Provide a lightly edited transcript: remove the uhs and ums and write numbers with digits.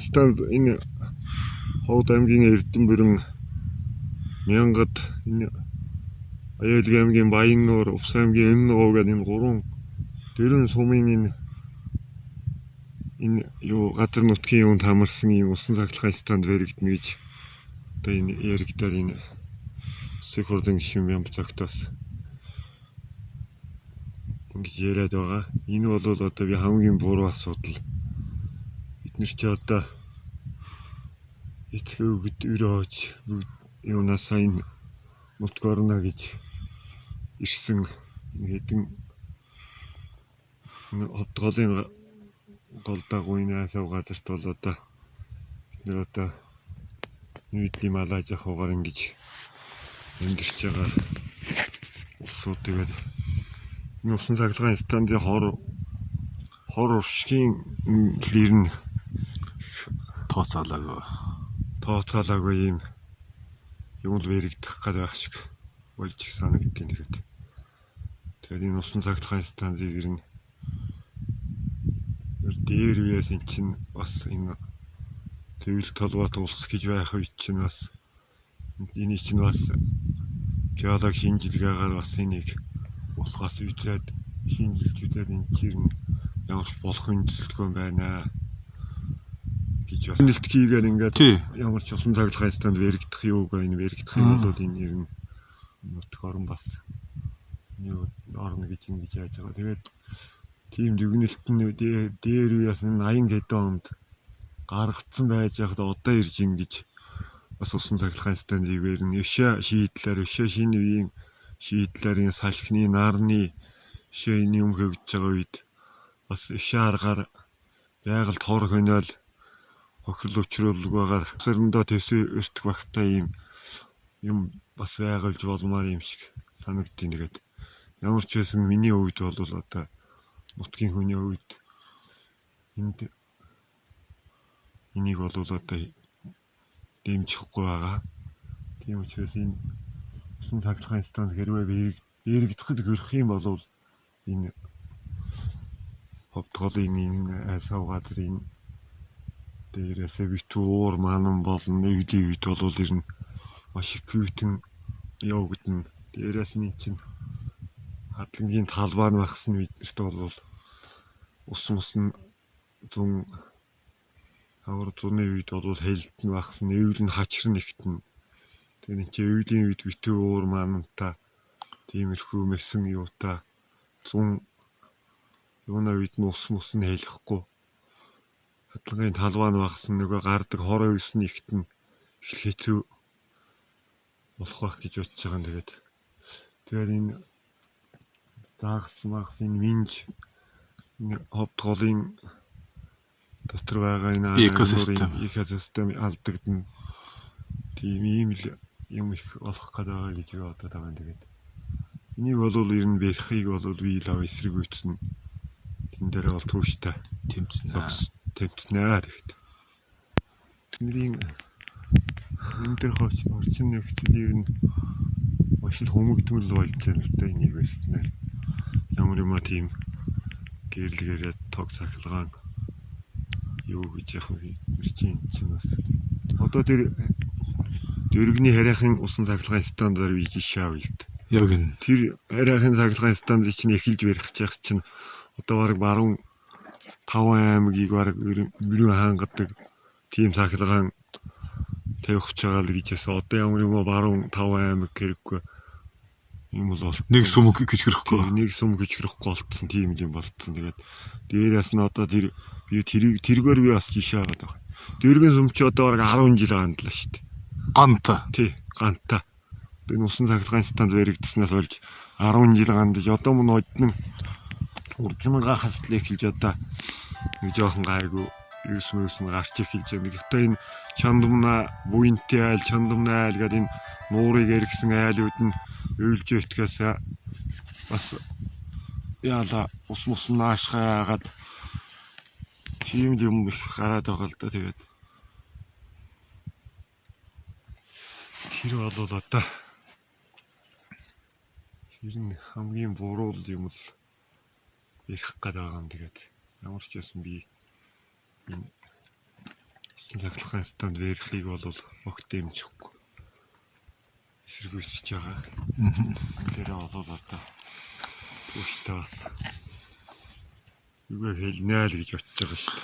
Станц энэ Ховд аймгийн Эрдэнэбүрэн Мянгад, энэ Аюулгүй аймгийн Баяннуур, Увс аймгийн Өмнө говь гэдэг энэ 3 4 сумын энэ юу газар нутгийн юунд хамарсан ийм усан цахилгаан станц баригдана гэж одоо энэ яригдаад энэ Улсын хурлын гишүүн Бямбацагтаас ингэж яриад байгаа. Энэ бол одоо би хамгийн буруу асуудал. Бид нар чи одоо эцэг өвгөд өрөөж бүгд юунаасаа энэ нутг орно гэж ирсэн хэдэн ховд голын гол дагуу энэ айсав газарт бол одоо бид нар одоо нийтлийн малаж ахуйгаар ингэж амьдарч байгаа улсууд. Тэгээд энэ усан цахилгаан станцын хор уршгийн лэр нь тооцоолоогүй. Тооцоолоогүй ийм юм л баригдах гээд байх шиг болж санагдтiin. Тэгээд тэгээд энэ усан цахилгаан станцыг ер нь дээр үеэс эн чинь бас энэ зөвлөлт толгойт улс гэж байх үед чинь бас энийг чинь бас геолог шинжилгээгээр бас энийг босгоос үзээд шинжилж үзээд энэ чинь ямар ч болох үндэслэхгүй байна гэж бас нэлт хийгээр ингээд ямар ч усан цахилгаан станц баригдах юуг энэ баригдах юм бол энэ ер нь нутг орон бас юу орно гэж ингэж яаж байгаа. Тэгээд тийм дүгнэлт нь дээр үеэс 80 хэдэн онд гаргацсан байж байхад одоо ирж ингэж бас усан цахилгаан станцыг барина. Өшөө шийдлэр, өшөө шинэ үеийн шийдлэр энэ салхины, нарны өшөө энэ юм хөгжиж байгаа үед бас өшөө аргаар байгальд хор хөнөөл хохирол учруулгүйгээр сэрэндөө төсөө өртөх багтай ийм юм бас байгуулж болмоор юм шиг санагдтiin. Тэгээд ямар ч байсан миний хувьд бол одоо нутгийн хүний хувьд энд энийг бол одоо дэмжихгүй байгаа. Тийм учраас энэ усан цахилгаан станц хэрвээ баригдахад хөрөх юм бол энэ Ховд голын энэ айсав газрын дээрээсээ битүү уур манан болон нэгдийн үед бол ер нь маш их хүйтэн явагдана. Дээрээс нь чинь хадлангийн талбай нь багсан биднэрт бол ус мус нь зун хавар зуны үед бол хэлт нь багсан, эвл нь хачир нэгтэн. Тэгээ энэ чинь эвлийн үед битүү уур манантай тиймэрхүү мэсэн юутай зун юуна үед нь ус мус нь хэлэхгүй. Хадлангийн талбай нь багсан, нөгөө гардаг хороо ус нь ихтэн их хэцүү болох байх гэж бодож байгаа юм. Тэгээд тэгээд энэ загас магас энэ минж энэ Ховд голын дотор байгаа энэ экосистем экосистем алдагдана. Тийм ийм л юм их болох гээд байгаа гэж би бодоод байгаа юм. Тэгээд энийг бол ер нь барихыг бол би лав эсрэг үтсэн. Тэн дээр бол түүштэй тэмцэнэ. Тэмцэнэ. Тэгэхэд бидний энэ дэр орчин нөхцөл ер нь маш их хүмүүгдмэл болж байна л да энийг барьснаар. Ямар юм а тийм гэрлэгээрээ тог цахилгаан юу гэж яах вэ? Бид чинь чинь бас одоо тэр дөргний харийнхын усан цахилгаан станцаар би жишээ авъя л да. Яг энэ тэр харийнхын цахилгаан станцыг чинь эхэлж барих чих чинь одоо бараг баруун 5 аймгийг бараг бүрэн хангадаг тийм цахилгаан тавих гэж байгаа л гэж яасан. Одоо ямар юм баруун 5 аймаг хэрэггүй юм бол нэг сүмэг хичрэхгүй. Нэг сүмэг хичрэхгүй болцсон тийм юм болцсон. Тэгээд дээрээс нь одоо тэр би тэргээр би бас жишээ аваад байгаа. Дэргэн сүм чи одоо бараг 10 жил гандлаа шүү дээ. Ганта. Тий, ганта. Энэ усан цахилгаан станц баригдсанаас болж 10 жил гандаж одоо мөн однон уржман гахалт эхэлж одоо нэг жоохон гайгүй 9 гарч эхэлж байгаа. Нэг одоо энэ Чандумна, Буйнти айл, Чандумна айл гэдэг энэ нуурыг эргэсэн айлууд нь уйлж өтгөөс бас яала ус мус наашгаа яагаад тийм юм их гараад байгаа л да. Тэгээд тэр бол одоо тэр нь хамгийн буруу юм л ярих гээд байгаа юм. Тэгээд ямар ч байсан би энэ Цахилгаан станц верхийг бол огт дэмжихгүй. Эсэргүүцэж байгаа. Энэ дээр бол одоо өөртөө бас юугаар хэлнэ л гэж бодож байгаа шүү дээ.